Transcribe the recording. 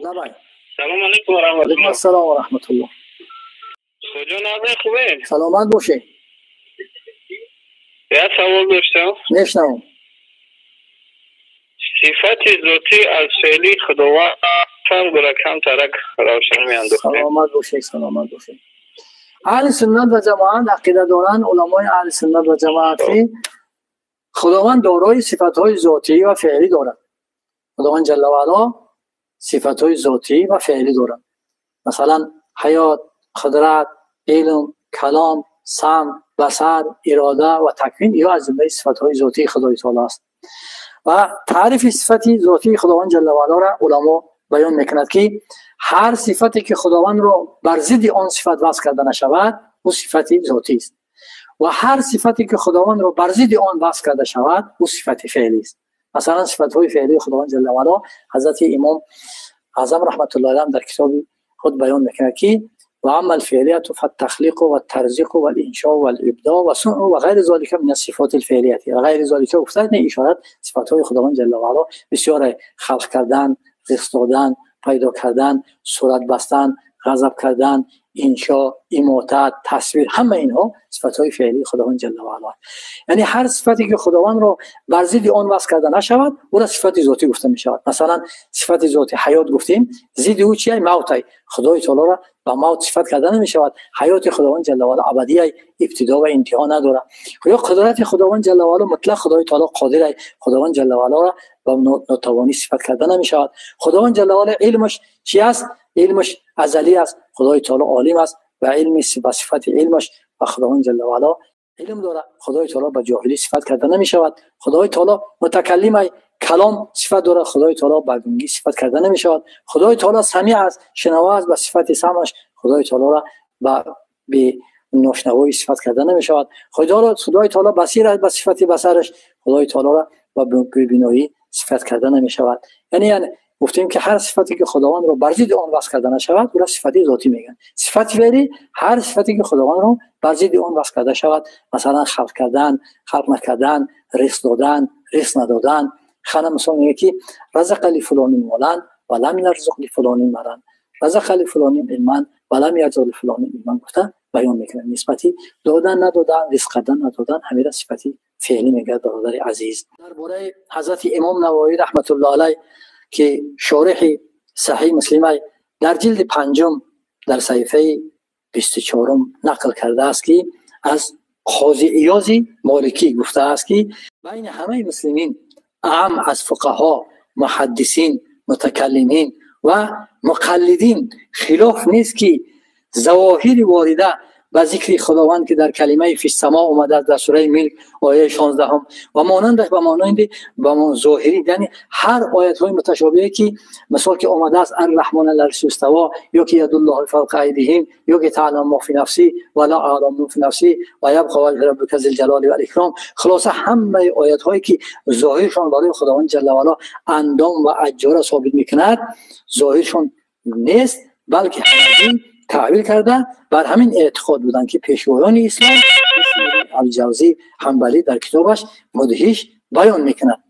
Лабай. Салом алейкум ва раҳматуллоҳ. Алейкум ассалом ва раҳматуллоҳ. Хоҷа назар хубе? Саломат бошед. Як савол доштам. Мешнавам. Сифати зотӣ аз феъли Худованд фарқ дорад, камтарак равшан меандохтем. Саломат бошед, саломат бошед. Аҳли суннат ва ҷамоат ақида доранд, уламои аҳли суннат ва ҷамоат, ки Худованд дорои сифатҳои зотӣ ва феълӣ дорад. Худованд ҷалла ва ало сифатҳои зотӣ ва феълӣ дорад. Масалан, ҳаёт, қудрат, илм, калом, самъ, басар, ирода ва таквин ё аз ҷумлаи сифатҳои зотии Худои таоло аст. Ва таърифи сифати зотии Худованд ҷалла ва ало ра уламо баён мекунад, ки ҳар сифате ки Худовандро бар зидди он сифат васф карда нашавад, ӯ сифати зотӣ аст. Ва ҳар сифате ки Худовандро бар зидди он васф карда шавад, ӯ сифати феълӣ аст. Масалан, сифатҳои феълии Худованд ҷалла ва ало Ҳазрати Имом Аъзам раҳматуллоҳи алайҳ дар китоби худ баён мекунад, ки وأما الفعلية فالتخليق والترزيق والإنشاء والإبداع والصنع وغير ذلك من الصفات الفعلية وغير ذلك گفتن اشارت صفات‌های خداوند جل و علا بسیار خلق کردن، رزق دادن، پیدا کردن، صورت بستن، غضب کردن، انشاء، اماتت، تصویر، همه اینها صفت‌های فعلی خداوند جل و علا. یعنی هر صفتی که خداوند را بر ضد آن وصف کرده نشود، او را صفت ذاتی گفته می شود. مثلا صفت ذاتی حیات گفتیم، ضد او چیه؟ موت. خدای تعالی را با موت صفت کرده نمی شود. حیات خداوند جل و علا ابدی، ابتدا و انتها نداره. یا قدرت خداوند جل و علا مطلق، خدای تعالی قادر، خداوند جل و علا را با ناتوانی صفت کرده نمی شود. خداوند جل و علا علمش چی است؟ علمش ازلی است. خدای تعالی عالم است و علم با صفت علمش و خداوند جل و علا علم داره. خدای تعالی با جاهلی صفت کرده نمی شود. خدای تعالی متکلم، کلام صفت داره. خدای تعالی با گونگی صفت کرده نمی شود. خدای تعالی سمیع است، شنوا است، با صفت سمعش خدای تعالی را با به ناشنوایی صفت کرده نمی شود. خدای تعالی بصیر است، با صفت بصرش خدای تعالی را با بینایی صفت کرده نمی شود. یعنی گفتیم که هر صفتی که خداوند رو بر ضد آن وصف کرده نشود، او را صفت ذاتی میگن. صفت فعلی هر صفتی که خداوند رو بر ضد آن وصف کرده شود، مثلا خلق کردن، خلق نکردن، رزق دادن، رزق ندادن. خانه مثلا میگه که رزق لفلان مالن و لم یرزق لفلان مالن، رزق لفلان علما و لم یرزق لفلان علما گفته بیان میکنه. نسبتی دادن ندادن، رزق کردن ندادن، همین را صفتی فعلی میگه. برادر عزیز، درباره حضرت امام نووی رحمت الله علیه که شارح صحیح مسلم در جلد پنجم در صحیفه 24 نقل کرده است که از قاضی عیاض مالکی گفته است که بین همه مسلمین، اعم از فقها، محدثین، متکلمین و مقلدین خلاف نیست که ظواهر وارده به ذکر خداوند که در کلمه فی السما اومده در سوره ملک آیه 16 هم و مانندش به مانند به ظاهری، یعنی هر آیت های متشابهی که مثال که اومده است الرحمن علی العرش استوا، یا که ید الله فوق ایدیهم، یا که تعلم ما فی نفسی ولا اعلم ما فی نفسی و یبقى وجه ربک ذی الجلال والاکرام. خلاصه همه آیت هایی که ظاهرشان برای خداوند جل و علا اندام و اجاره ثابت میکند ظاهرشان نیست، بلکه همگی تعبیر کرده بر همین اعتقاد بودند که پیشوایان اسلام ابوجوزی حنبلی در کتابش مدهش بیان میکند.